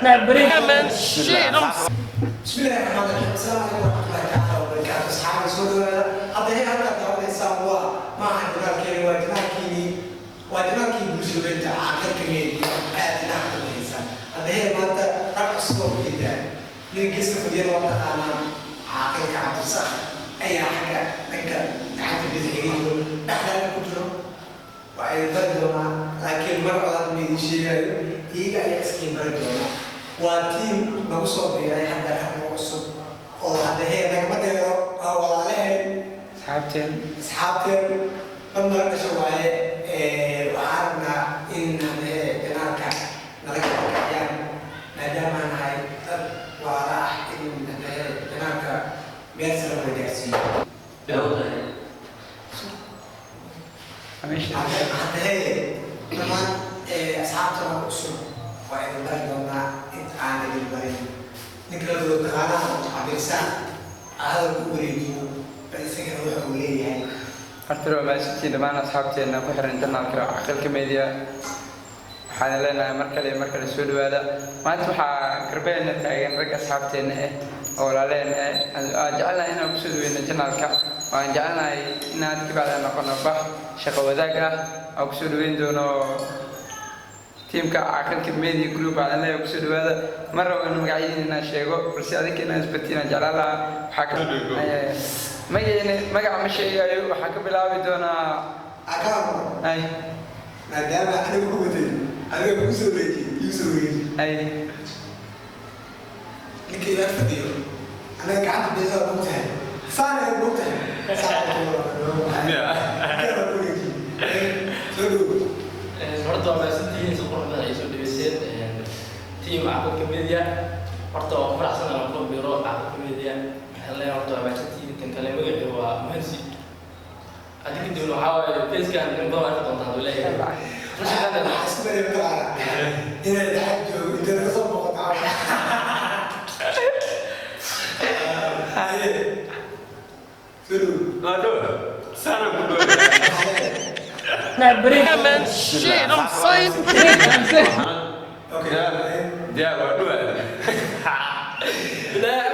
بسم الله الرحمن الرحيم. السلام عليكم ورحمة الله تعالى وبركاته. أصحابي، soo dhawaada. Hadda hee halkaad daawanaysaan waa maaha channelkeeni, waa channelkiini, waa channelkii bulshadeynta Caaqilka Media. Aad inaha ku haysaan. Hadda hee maanta rag cusub oo ujeedaa, nin geeska fadhiyana waa taqaanaan, Caaqilka Cabdisaaq ayaa xagga dhanka gacanta bidix iga jiro, dhexdaana ku jiro. Waa idin bari doonaa, laakiin magacooda ma idin sheegayo, iyaga ayaa iskiin bari doonaa. Waa team nagu soo biiray hadda, rag cusub oo hadda hee nagama dheero, waa walaalaheen. Asxaabteen. Asxaabteen dad naga dhasho waaye. Waxaan rabnaa in hadda hee channelka nala kaciyaan, maadaama nahay dad walaala ah, in hadda hee channelka meel sare wada gaarsiiyo. Meesha. Hadda hee dhammaan asxaabtana cusub waa idin bari doonaa. Inta aan idin barin, ninka la wada taqaanaan, Cabdirasaaq, hadalku u wareejiyo, bal isagana waxa uu leeyahay. Horta waa mahadsantiin dhammaan asxaabteena ku xiran channelka Caaqilka Media. Waxaan leenahay mar kale iyo mar kale soo dhawaada. Maanta waxaa garbeena taagan rag asxaabteena ah oo walaaleen ah, aan jecelnahay inaan kusoo dhaweyno channelka. Waan jecelnahay inaad kabacda noqono bah shaqo wadaag ah aan kusoo dhaweyn doono teamka Caaqilka Media Group. Aan leeyahay kusoo dhawaada. Ma rabo in magacyadiina inaan sheego, balse adinka inaan isbartiin aan jeclaan lahaa. Waxaa ka magaciina, magaca ma sheegayo, waxaa ka bilaabi doonaa. Akaamo. Ay. Maadaama anigu ku watay, adiga kugu soo wareejiyey, igu soo wareeji. Ay. Ninka ilaad fadhiyo anaga gacanta bidixda waa bogtahay, saana ay bogtahay, saa ku wareejiye. Soo dhow. Horta waa mahadsantihiin, si qurux badan ay soo dhaweyseen team Caaqilka Media. Horta waa ku faraxsan inaan ku biro Caaqilka Media. Waxaan leeyahay horta waa mahadsantihiin. Tan kale, magacii waa Muhansi. Adi kadibna waxaa waaye facekan in badan arki doontaa haduu leeyahay. Waxaa isku daray mataqaana inay lacag joogo inta laga soo boqoto. Haye, soo dhow. Waa dhow. Saana ku dhow. Man, shit, I'm saying. Okay. Diyaar waa dhow. Bilaa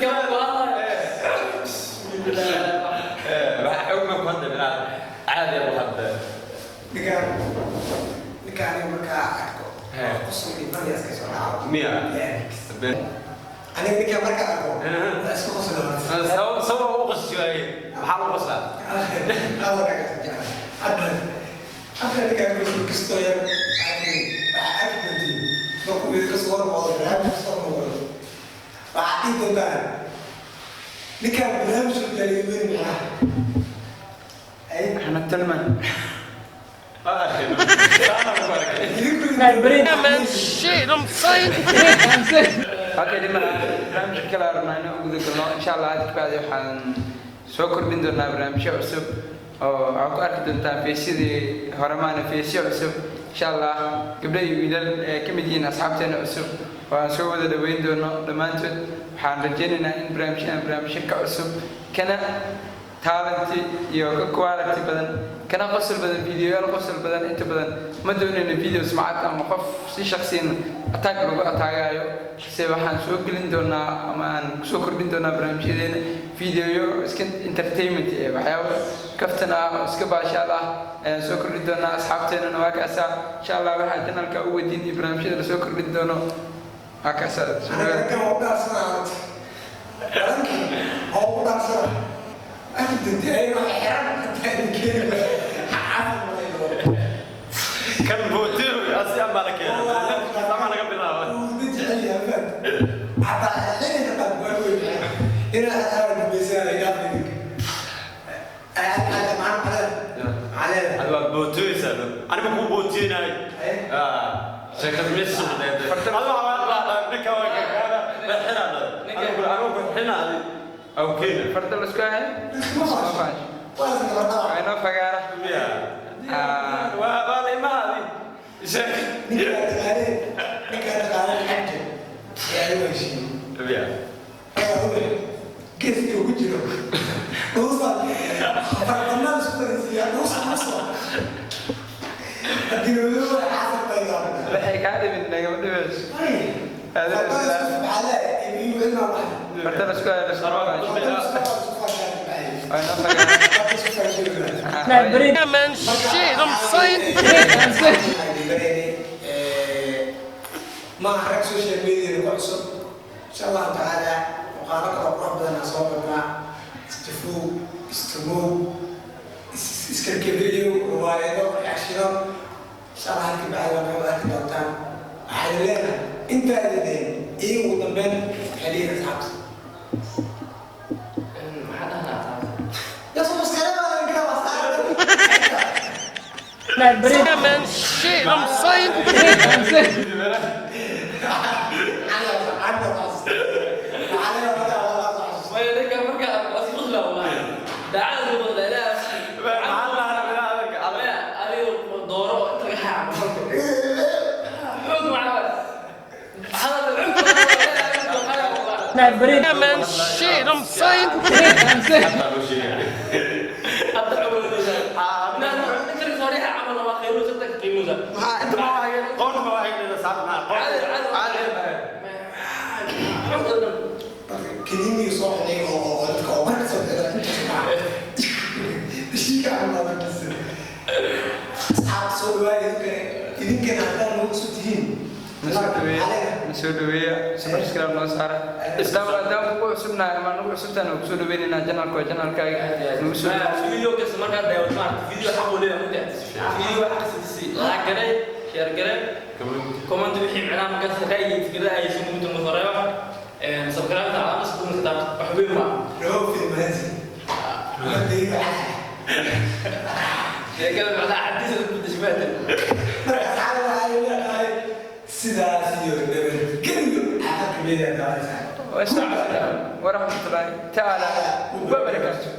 kama ku hadlayo. Waxa xog ma ku hadda bilaa caadi ku hadda. Ninkaan aniga markaa arko, qosol iyo baryaas ka soo dhaco. Miya? Aniga ninkaan markaa arko waa isku qosla horta. Sabab u qosli waaye. Maxaa lagu qoslaa? Hadda hadda ninkaan markuu kastoo yar waxaa arki doontiin markuu idinka soo noqdo, barnaamij soo noqdo, waxaa dhihi doontaan ninkaan barnaamijku gaaliyo weyn macnaha. Axmed Talman. Ma arkin. Saana ku arkay. Man, shit, I'm saying. Okay, dhiman barnaamijka kale aan rabnaa inaan u guda galno insha Allah. Hadda kabacdi waxaan soo kordhin doonaa barnaamijyo cusub oo waxaad ku arki doontaan faceyadii hore maana, faceyo cusub insha Allah, gabdho iyo wiilal ee ka mid yihiin asxaabteena cusub oo aan soo wada dhaweyn doono dhammaantood. Waxaan rajaynaynaa in barnaamijyadan barnaamijyo ka cusub, kana talent iyo ka quality badan, kana qosol badan, videoyaal qosol badan. Inta badan ma doonayno video smacad ama qof si shaksiyan attack lagu attackaayo, se waxaan soo gelin doonaa ama aan kusoo kordhin doonaa barnaamijyadeena videoyo iska entertainment ee waxyaabo kaftan ah oo iska baashaal ah ayaan soo kordhin doonaa. Asxaabteenana waa kaasaa insha Allah. Waxaa channelka u wadiin iyo barnaamijyada lasoo kordhin doono waa kaasaa. Aniga kan waa u dhaarsanaa horta. Balankii oo u dhaarsanaa. Arki doontii ayagoo xiran hataa idin keeni waayo. Xaafad malay. Kan bootiyo asi ama la keenay. Sama laga bilaabo. Wuu jecel yahay, faham? Xataa xili xataa waa weyn. Inaa aad dambaysanaya dhaaf idinka. Aad aad maxaa maxaa leedahay? Hada waa bootiyoysaa. Aniga ku bootiynaay. Ah, sheekada meesha soo dhigtay. Hada waa ninka waa ka kaana xirana. Anigu ku xinaadi. Aw keena. Farta la isku hayo. Iskuma faasho. Waa isla waa qabtaa. inoo fagaara. Miya. Waa la imaadi. Sheek. Ninkaa dhaqaale lacag jiro. Ayaa lagu heshiiyey. Miya. Geeskii uu ku jiro dhuusa farqanada isku darisiiya, dhuusa dhuusa haddii loo xaasabtayda. Waxay kaa dhimin nagama dhimayso. Farta la isku Man, shit, I'm saying. Ma rag social media ku cusub, insha Allahu tacaala muuqaalo kala qurux badan aan soo badnaa, istifow, istumow, iskarkabeeyo, riwaayado, reactiono, insha Allah halkii bacdi waa naga arki doontaan. Waxaan leenahay intaada deen iyo ugu dambeyn waxay leeyihin asxaabta. Maxaa dhahnaa taas? Ya soo maskara baa kala wasaara. Man, shit, I'm saying. Maya, ninka marka waa isku qosla wallahi. Daacada isku qosla, ilaahay. Maxaa la dhahaa bila adag adag? Maya, adiga dooro oo inta laga xaaco qolka. Xoog macna. Hadal xoog wallahi. Man, shit, I'm saying. Hataa loo sheegay. Hadda xoog wada sheegay. Inta laga soo riixay camal waa khayruusa, inta ka qiimuusa. Inta ma waa hayn, qoorta ma waa hayn, saab ma qoorta. Caadi, caadi. Caadi. Xoog badan. Kiniinigii soo xunay oo dadka oo marka soo xidha inta shiika camal. Asxaabta, soo dhawaada idinkana haddaan nagu cusub tihiin. Na soo dhaweeya, subscribe noo saara. Islaam haddaan kugu cusubnahay ama nagu cusubtahay, waan kusoo dhaweynaynaa. Channelka waa channelkaaga, nagu soo Video kasta markaad daawato, maaragtay, video xaq u leeyahay mugdi. Video xaq siisi, like garee, share garee, comment wixii micnaha markaas ra'yi fikradaha ay soo gudbin ma reeba. Subscribe ta calaamada isku taabto, wax weyn ma. Roofi mahansi. Sheekada macnaha cadiisa ku dishmaatan. Marka asxaabta, waxay leedahay sidaas iyo nabadgelyo. Xaqka media daawanaysaa. Wassalamu alaikum waraxmatullaahi tacaala wabarakaatu.